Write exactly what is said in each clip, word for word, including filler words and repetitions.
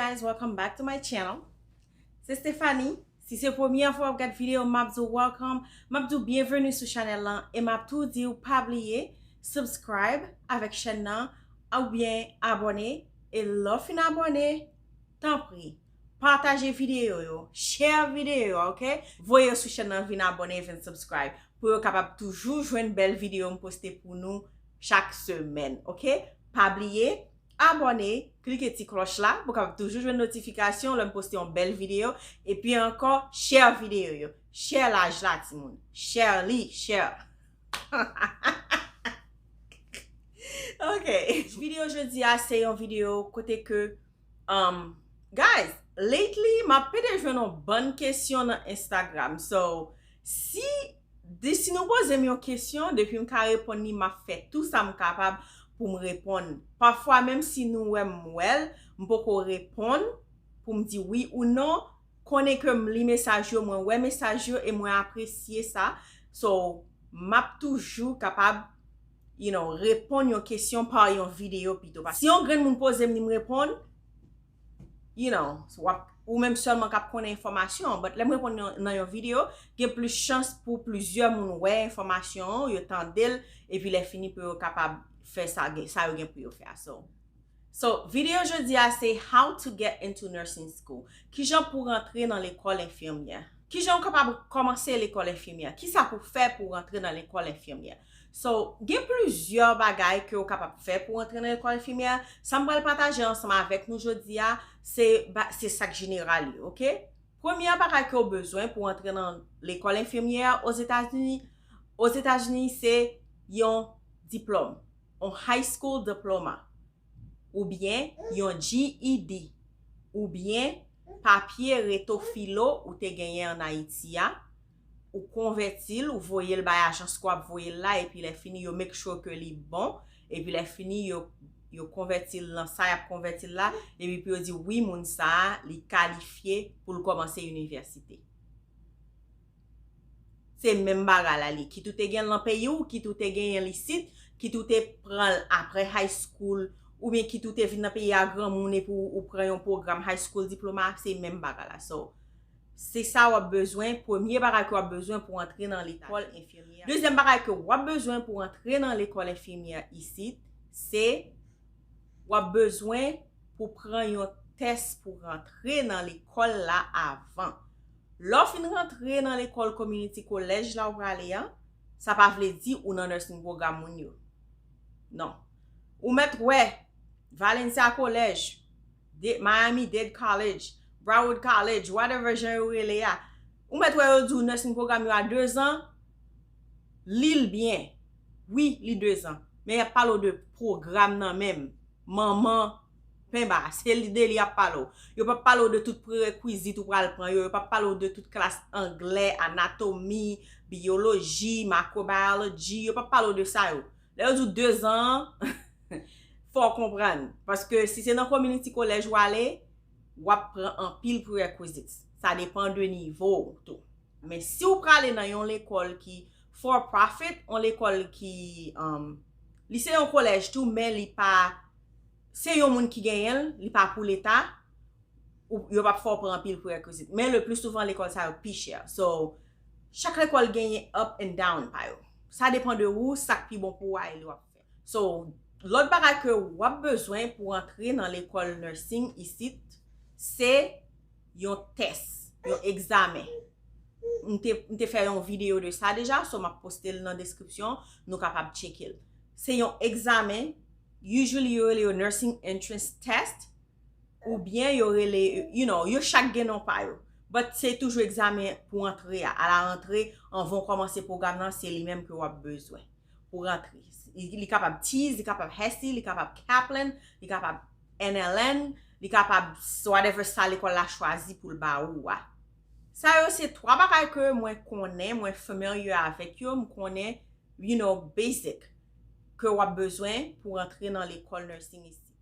Guys, welcome back to my channel. Se Stephanie. Si se premyè fwa w ap gad videyo, m ap di w welcome, m ap di w byenveni sou chanèl lan, e m ap tou di w pa bliye subscribe avèk chèn nan, oubyen abòne, e lè w fin abòne, tanpri, pataje videyo yo, share videyo yo, ok? Voye yo sou chèn nan, vin abòne, vin subscribe, pou yo kapab toujou jwenn bèl videyo m poste pou nou chak semèn, ok? Pa bliye, abòne, klike ti klòch la pou w kapab toujou jwenn notifikasyon lè m poste yon bèl videyo. Epi ankò, share videyo yo. Share laj la, timoun. Share li, share. Ok. Videyo jodi a se yon videyo kote ke, um, guys, lately, m ap pede jwenn yon bann kesyon nan Instagram. So, si Di si nou poze m yon kesyon, depi m ka reponn li, m ap fè tou sa m kapab pou m reponn. Pafwa, menm si nou wè m wè l, m poko reponn pou m di wi ou non, konnen ke m li mesaj yo, mwen wè mesaj yo e mwen apresye sa. So, m ap toujou kapab, you know, reponn yon kesyon pa yon videyo pito. Paske si yon grenn moun poze m li, m reponn, you know, w ap, ou menm sèlman k ap konnen enfòmasyon an. But lè m reponn nan, nan yon videyo, gen plis chans pou plizyè moun wè enfòmasyon an, yo tande l, epi lè fini pou yo kapab fè sa, gen, sa yo gen pou yo fè a. So, so, videyo jodi a se how to get into nursing school. Kijan pou rantre nan lekòl enfimyè. Kijan w kapab kòmanse lekòl enfimyè? Kisa pou fè pou rantre nan lekòl enfimyè? So, gen plizyè bagay ke w kapab fè pou w antre nan lekòl enfimyè. Sa m pral pataje ansanm avèk nou jodi a, se, ba- se sa k jeneral yo, ok? Premye bagay ke w bezwen pou w antre nan lekòl enfimyè Ozetazini, Ozetazini, se yon diplòm, yon high school diploma, oubyen yon G E D, oubyen papye reto filo ou te genyen ann Ayiti a, ou konvèti l, ou voye l bay ajans ke w ap voye l la, epi lè fini, yo make sure ke li bon, epi lè fini, yo, yo konvèti l nan sa y ap konvèti l la, epi pou yo di, wi, moun sa a, li kalifye pou l kòmanse inivèsite. Se menm bagay la li. Kit ou te gen l nan peyi w, kit ou te genyen l isit, kit ou te pran l apre high school, oubyen kit ou te vin nan peyi a granmoun epi w, ou pran yon pwogram high school diploma, se menm bagay la. So, se sa w ap bezwen, premye bagay ke w ap bezwen pou antre nan lekòl enfimyè. Dezyèm bagay ke w ap bezwen pou antre nan lekòl enfimyè isit, se w ap bezwen pou pran yon tès pou rantre nan lekòl la avan. Lè w fin rantre nan lekòl community college la w prale a, sa pa vle di ou nan nursing program moun yo. Non. Ou mèt wè Valencia College, De- Miami-Dade College, Broward College, whatever jan yo rele a. Ou mèt wè yo di w nursing program yo a dezan, li l byen. Wi, li dezan. Men y ap pale w de pwogram nan menm. Manman penba, se li de li y ap pale w. Yo p ap pale w de tout prerekwizit ou pral pran yo. Yo p ap pale w de tout klas anglè, anatomi, biyoloji, microbiology. Yo p ap pale w de sa yo. Lè yo di w dezan an, fò w konprann. Paske si se nan community college w ale, w ap pran anpil prerequisites. Sa depan de nivo w tou. Men si w prale nan yon lekòl ki for profit, yon lekòl ki, um, li se yon kolèj tou, men li pa, se yon moun ki genyen l, li pa pou leta, ou, yo p ap fè w pran anpil prerequisites. Men le pli souvan, lekòl sa yo pi chè. So, chak lekòl genyen up and down pa yo. Sa depan de ou, sa k pi bon pou ou a, e li w ap fè. So, lòt bagay ke w ap bezwen pou antre nan lekòl nursing isit, se yon tès, yon egzamen. M te, m te fè yon videyo de sa deja, so m ap poste l nan deskripsyon, nou kapab tcheke l. Se yon egzamen, usually yo rele yo nursing entrance test, oubyen yo rele, you know, yo chak gen non pa yo. But se toujou egzamen pou antre a. A la rantre, anvan w kòmanse pwogram nan, se li menm ke w ap bezwen pou rantre. Li, li kapab TEAS, li kapab HESI, li kapab Kaplan, li kapab N L N, li kapab s- whatever sa lekòl la chwazi pou l ba ou a. Sa yo se twa bagay ke mwen konnen, mwen familiar avèk yo, m konnen, you know, basic ke w ap bezwen pou w antre nan lekòl nursing isit.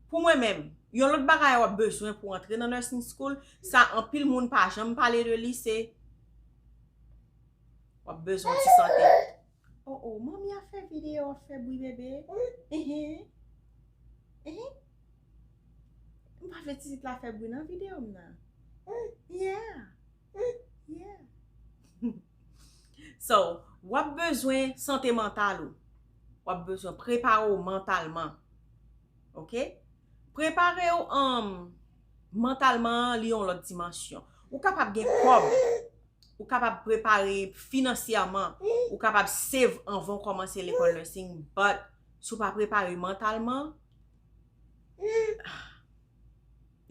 Pou mwen menm, yon lòt bagay w ap bezwen pou w antre nan nursing school, sa anpil moun pa janm pale de li, se w ap bezwen ti sante. Oh, oh, manmi ap fè videyo, ap fè bri bebe. Ehe. Ehe. M Pa vle titit la fè bri nan videyo m nan. Yeah. Yeah. So, w ap bezwen sante mantal ou. W ap bezwen prepare w mantalman. Ok? Prepare w um, mantalman, li yon lòt dimansyon. Ou kapab gen kòb. Ou kapab prepare finansyèman. Ou kapab save anvan w kòmanse lekòl nursing. But, si w pa prepare mantalman,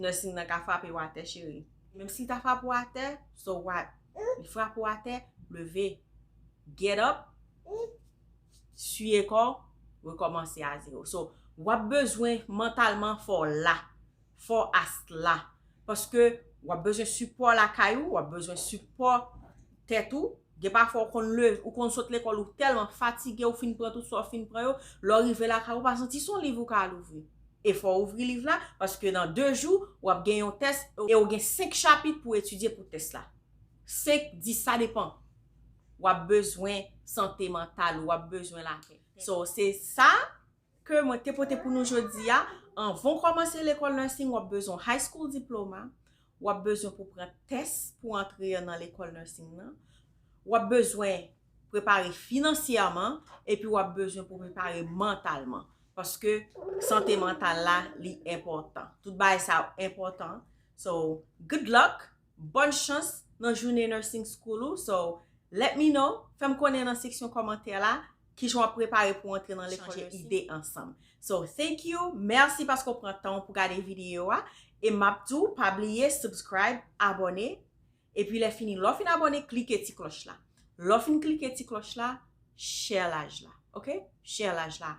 nursing nan ka frape w atè, cheri. Menm si l ta frape w atè, so what? Li frape w atè, leve. Get up. Siye kò w, rekòmanse a zewo. So, w ap bezwen mantalman fò w la. Fò w ast la. Paske w ap bezwen sipò lakay ou, w ap bezwen sipò tèt ou. Gen pafwa ou konn leve, ou konn sot lekòl, ou tèlman fatige, ou fin pran tout sa w fin pran yo. Lè w rive lakay ou, ou pa santi se yon liv ou ka al ouvri. E fò w ouvri liv la, paske nan de jou, w ap gen yon tès, e w gen senk chapit pou etidye pou tès la. Senk, dis, sa depan. W ap bezwen sante mantal, w ap bezwen lapè. So, se sa ke mwen te pote pou nou jodi a. Anvan w kòmanse lekòl nursing, w ap bezwen high school diploma, w ap bezwen pou pran tès pou antre nan lekòl nursing nan, w ap bezwen prepare finansyèman, epi w ap bezwen pou prepare mantalman. Paske sante mantal la, li enpòtan. Tout bagay sa yo enpòtan. So, good luck, bòn chans nan jounen nursing school ou. So, let me know, fè m konnen nan seksyon kòmantè la, kijan w ap prepare pou w antre nan lekòl chanje ide ansanm. So, thank you, mèsi paske w pran tan w pou gade videyo a. E m ap di w, pa bliye subscribe, abòne. Epi lè fini, lè w fin abòne, klike ti klòch la. Lè w fin klike ti klòch la, share live la, ok? Share live la.